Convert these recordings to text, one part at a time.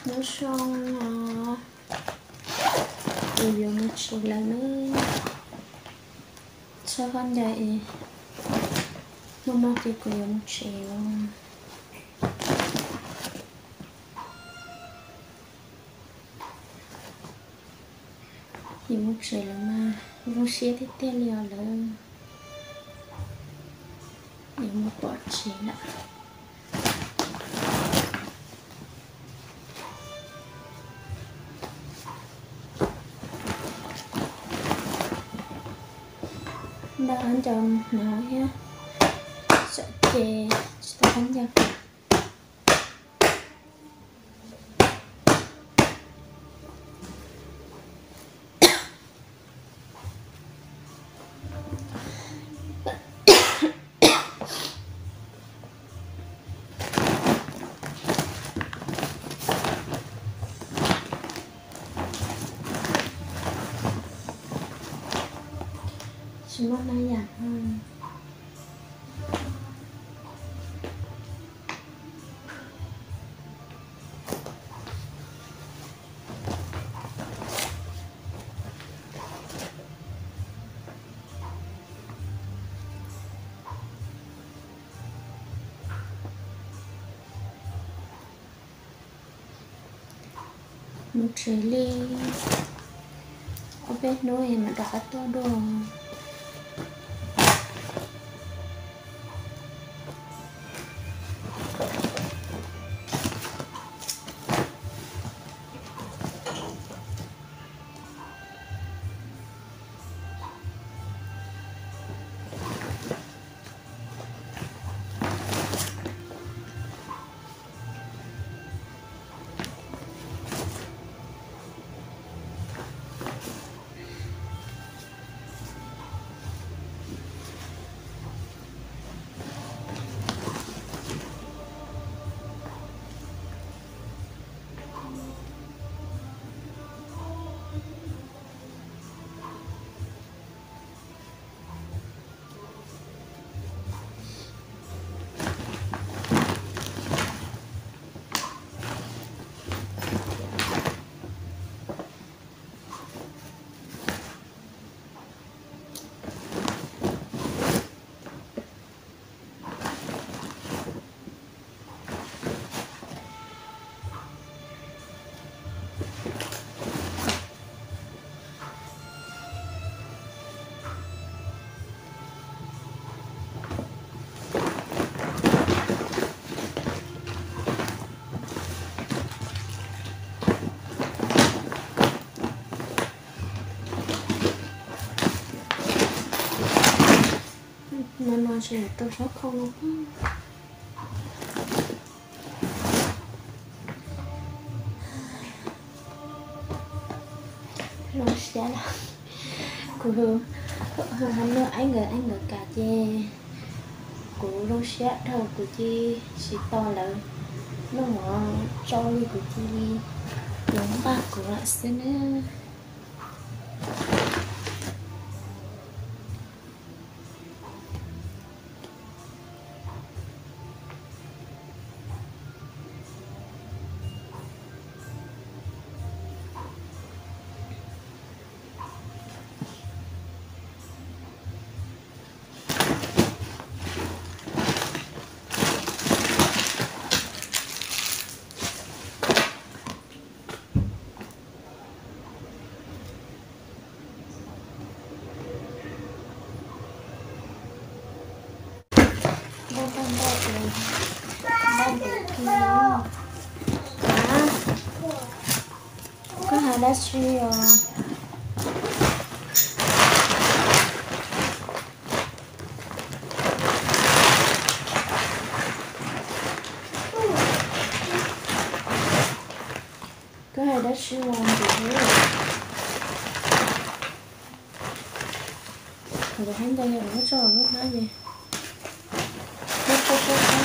Nyob zoo os, kuv yuav mus tsev lawm na. Txhob khaub ncaws es muaj mob ces kuv yuav mus tsev os. Yuav mus tsev lawm mas zoo siab tiag tiag li os lawm. Yuav mus pom tsev lawm. Nta ncaws hnov thiab, txawm ces tsis tau khaub ncaws. Tsis muaj hnab yam. Mus tsev li ob peb hnub es mam rov qab tuaj dua. No no tsis rau sab khau no. Zoo siab lawm. Kuv ha nug Aib nkawd, Aib nkawd kam ces kuv zoo siab dhau, kuv cia li siv tau lawv noj mov tsau li, kuv cia li, lawv npaj kuv lawm xwb na. Npaj npaj npaj ntawd kiag. Koj hais dab tsi os? Koj hais dab tsi os ntim? Kuv tus khaub ncaws yog kuv muab tso lub hnab ces muab tso tso tso.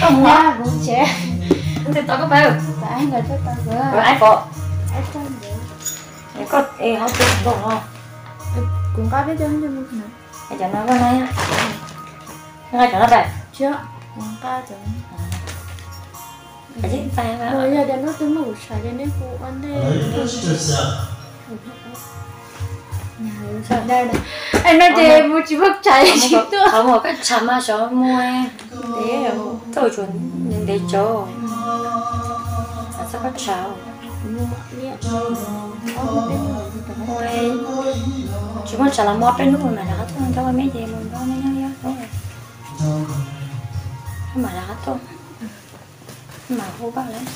Koj mus tsev. Tsis tau koj pab. Tau nkawd tau nkawd. Koj es hauv tsev nkaus no. Kuv nqa peb cov no. Cov no koj nqa, nqa cov no pab. Yog tias no twb muaj kuv tshav ces nej hu ua ntej. No ces mus tsis muaj tshav tsis tuaj. Qhov muag koj tshav mas xyov muag. Txoj tsuas ntev tsaus. Txhob koj tshav. Tsis muaj tshav los mus ob peb hnub mas rov qab tuaj, nrog ua me ces mus nrog me nyob. Mas rov qab tuaj, mas hu koj lawm.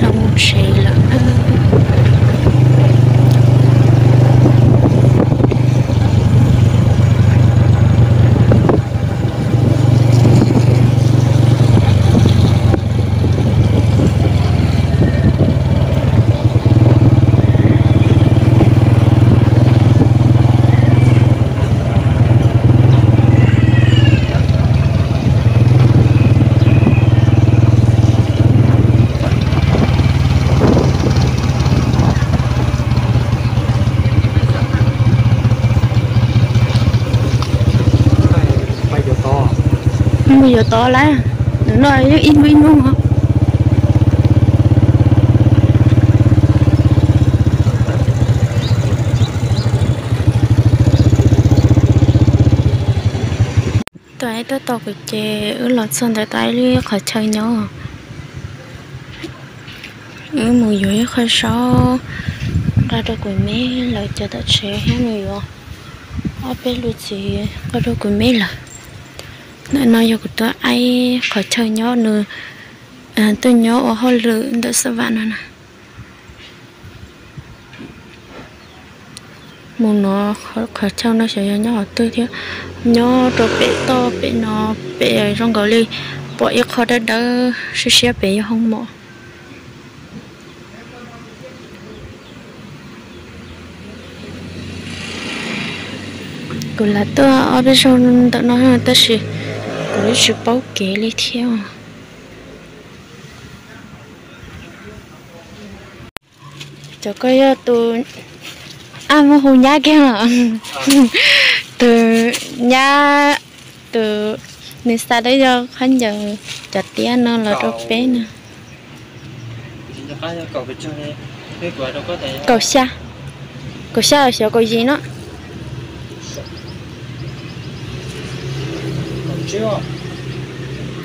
Los mus tsev lawm. Mus yuav tod lawm, ntawm no yeej ib hnub ib hnub. Tuaj ib tuaj tau kuv ces wb los txog ntawm tau ib lub qhov chaw nyob. Wb mus yuav ib qho zaub nqa rau kuv me lawv cov tom tsev thiab mus yuav ob peb lub txiv nqa rau kuv me lawm. Ntawm no yog kuv tus aib qhov chaw nyob, nws tuaj nyob ua hauj lwm ntawm xab vam no na. Mus no, qhov chaw no xyov yog nyob qhov twg thiab. Nyob rau pem toj pem no, pem zoo nkaus li pom ib qho dawb dawb siab siab pem yog hoo mom. Kuv lam tuaj ob peb zaug ntawm no tab sis kuv twb tsis paub kev li thiab. Cov ko yog tus, a, muab hu nyab kiag los. Tus nyab, tus, nws xa dawb yog khaub ncaws cov tiab no los rau peb no. Kaum xya, kaum xya los xyov kaum yim no.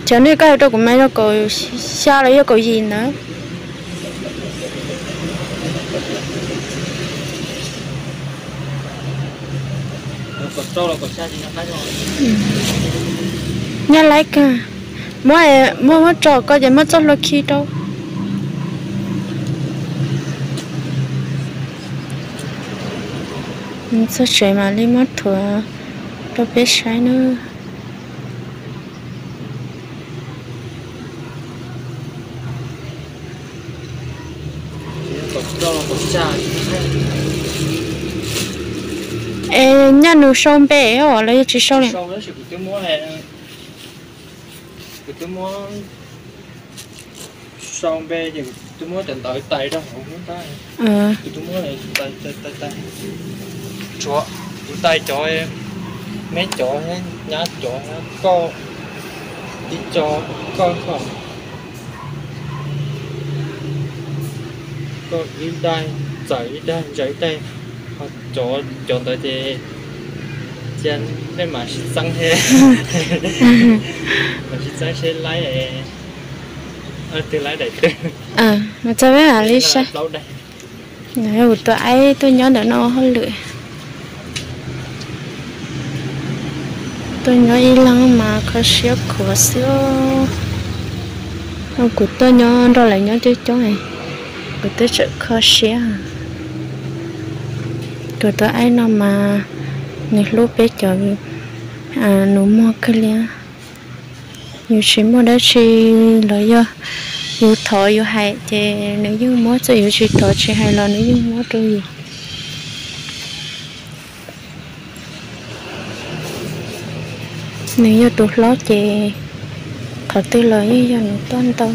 Cov nej koj hais rau kuv mas yog kaum xya los yog kaum yim ntawd. Nyab laib kawg. Muab, muab, muab tso koj ces muab txoj hlua khi rau. Txog tsev mam li muab thuav rau peb saib nawb. Es nyaj nws sau npe os los yog tsis sau li? Kuv twb muab sau npe ces kuv twb muab cov ntawv tais rau hauv tab. Kuv twb muab tais, tais, tais, tais. Tshuav kuv tais cov, meb cov, nyab cov, koj tib co, koj, koj, koj ib daig, txawm ib daig, ntsaws ib daig. Ho cov, cov ntawd ces cia nej mam sib txeeb thiab. Mam sib txeeb seb laib, twg laib daim twg. Mus txog peb mam li saib. Kuv tus aib tuaj nyob ntawm no hauj lwm. Tuaj nyob ib leeg mas kho siab khuav xwb. Kuv tuaj nyob nrog lawv nyob coob coob, kuv twb tseem kho siab. Tus tub aib no mas nws hlub peb cov nus muag kawg li. Yus tsis muaj dab tsi los yog yus thov yus hais ces nws yeej muab, txawm yus tsis thov tsis hais los nws yeej muab rau yus. Nws yog tus hlob ces qhov twg los yeej yog nws tuaj ntau.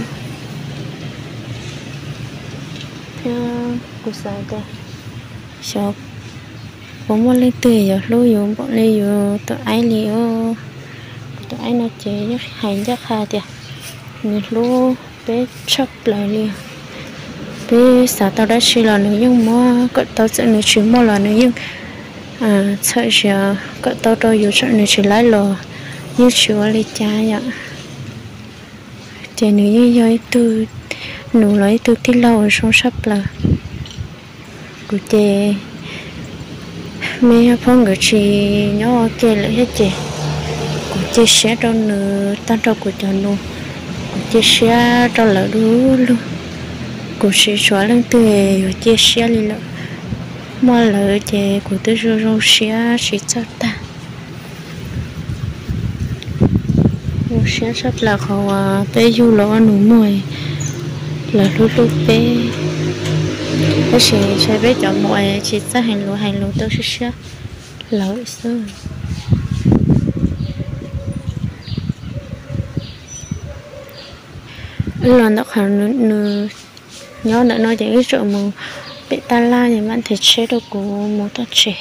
Thiab kuv xav tias xyov puas muaj leej twg yuav hlub yus npaum li yus tus aib li os. Kuv tus aib no ces yeej hais ncaj qha tias nws hlub peb tshaj plaws li. Peb xav tau dab tsi los nws yeej muab kom tau, txawm nws tsis muaj los nws yeej txhawm zias kom tau rau yus, txawm nws tsis laib los yeej tsis ua li cas yom. Ces nws yeej yog ib tug nus los ib tug tij laug uas zoo tshaj plaws. Kuv ces me phooj ywg tsis nyob ua ke lawm thiab ces kuv cia siab rau nws tag nrho kuv cov nus, kuv cia siab rau lawv du lug. Kuv tsis tshuav leej twg yuav cia siab li lawm. Muaj lawv ces kuv twb zoo zoo siab tsis txawj tag. Zoo siab tshaj plaws qhov uas peb yug los ua nus muag, lawv hlub hlub peb. Tab sis ntshai peb cov muam tsis txawj hais lus, hais lus tau siab siab lawv xwb. Wb los ntawm qhov nws nyob ntawm no ces wb tseem mus pem tab laj es mam ntes tsheb rau kuv mus toj tsev.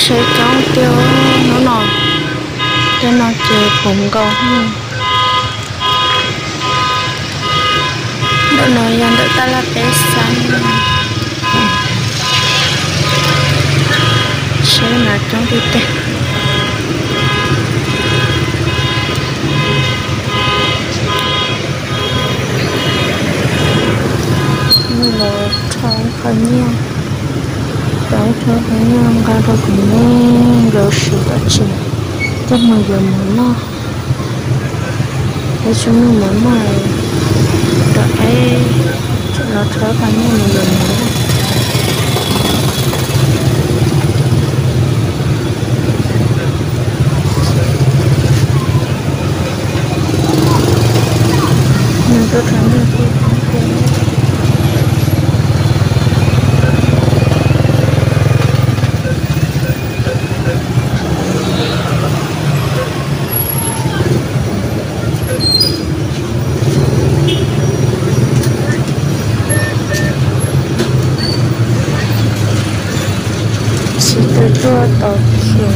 Tsheb coob tiag hnub no, tej no ces pom nkaus. Ntawm no yog ntawm tab laj peb xab, tsheb mas coob tiag tiag. Mus los rho qhov nyiaj, rho qhov nyiaj nqa rau kuv neb nkawd siv dab tsi, tej mus yuav mov noj. Peb tsis muaj mov noj, rov qab los rho qhov nyiaj mus yuav mov noj. Nws tuaj rho nyiaj kuj Tsis tau tuaj tau khiav.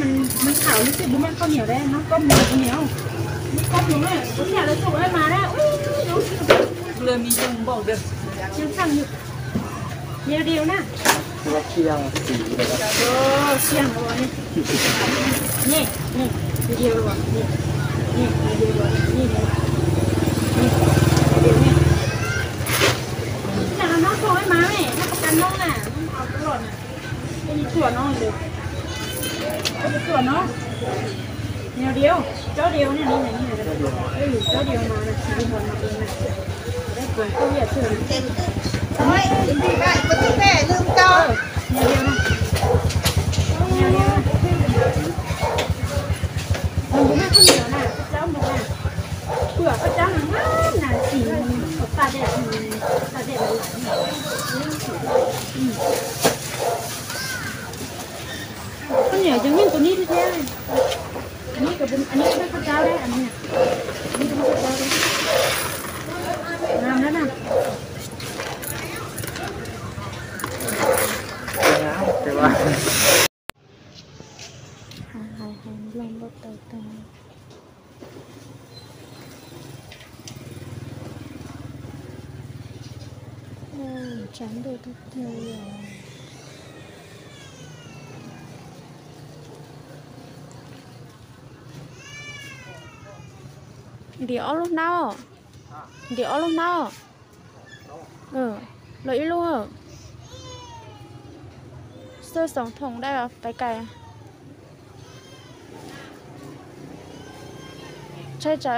mình, mình thảo nó chứ bố mẹ con nhiều đấy, nó có mùi nhiều. Nó có mùi này, có thể là tụi em mà đấy. Ui, đúng. Lừa mình trông bầu được. Trên sân nhự. Nhiều điều nè. Xiang rồi nè. Nè, nè, nhiều điều rồi nè. Nè, nhiều điều rồi nè. Nè, nè. Nè, nhiều điều nè. Cái này nó không ấy mà mẹ, nó có cắn nó nè, nó không có lộn nè. Cái này chuột nó được. Cái này chuột nó. Nhiều điều, chó điều nè, đi này, đi này. Ừ, chó điều mà, đi vào mặt này. Đấy, còn không biết chuột. Koj niam, ces nyeej tus nib thiab. Nib, nib koj cab, nib koj cab. Hais hais nplooj npau taws tag. Tshav ntuj tag tag li os. Ntim ob lub hnab. Ntim ob lub hnab. Los ib lub. Xwb xoom thoom dai pais kais. Tshai tsam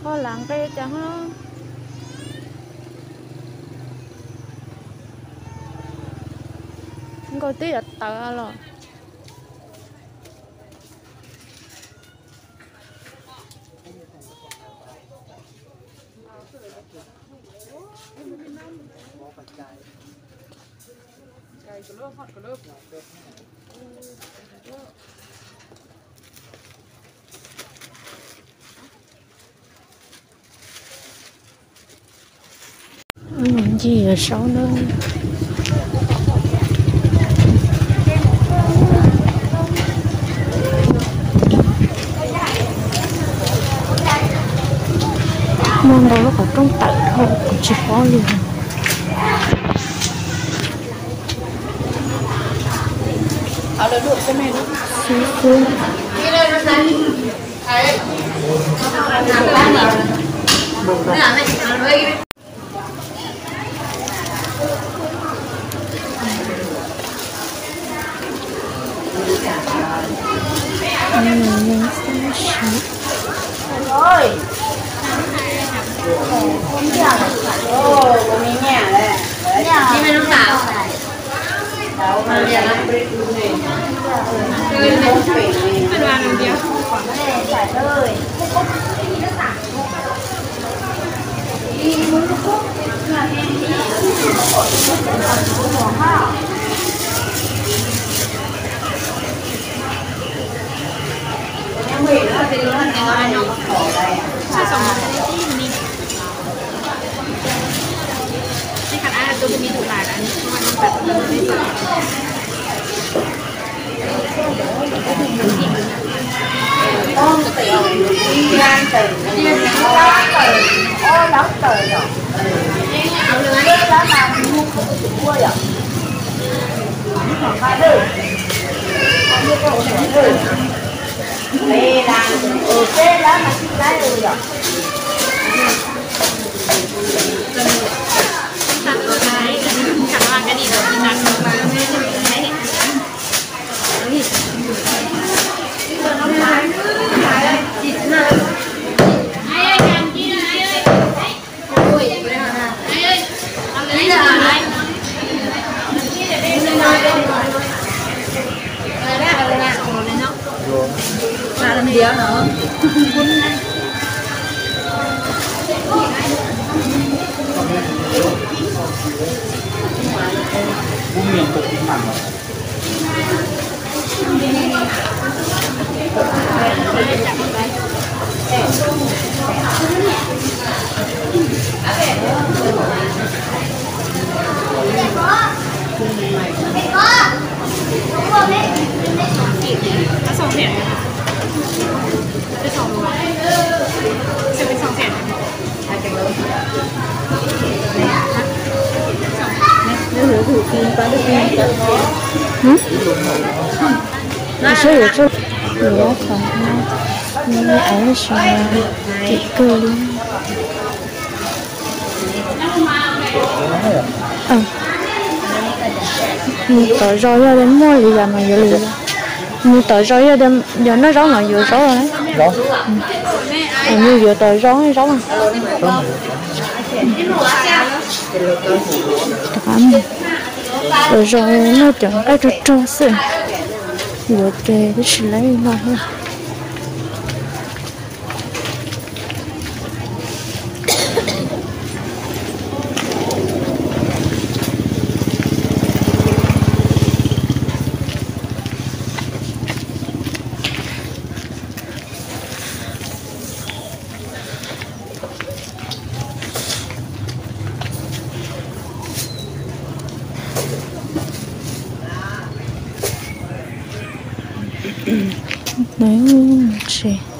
ho lam nqe cas ho. Nkaus twb yuav tawv los. Ncig saub na. Muaj ntau lub qhov rooj tawm dhau kuv tsis paub li. Xwb xwb. Saib yuav tso, yuav tau, nws aiv xyov kim kawg li. Nws tom zos yog tias muaj li yam no yuav li, nws tom zos yog tias yog noj zaub no yuav zaub. Zoo, mus yuav tom zoo, zoo. Tom zoo noj cov nqaij rog rog xwb, yuav ces twb tsis laib no. Tsis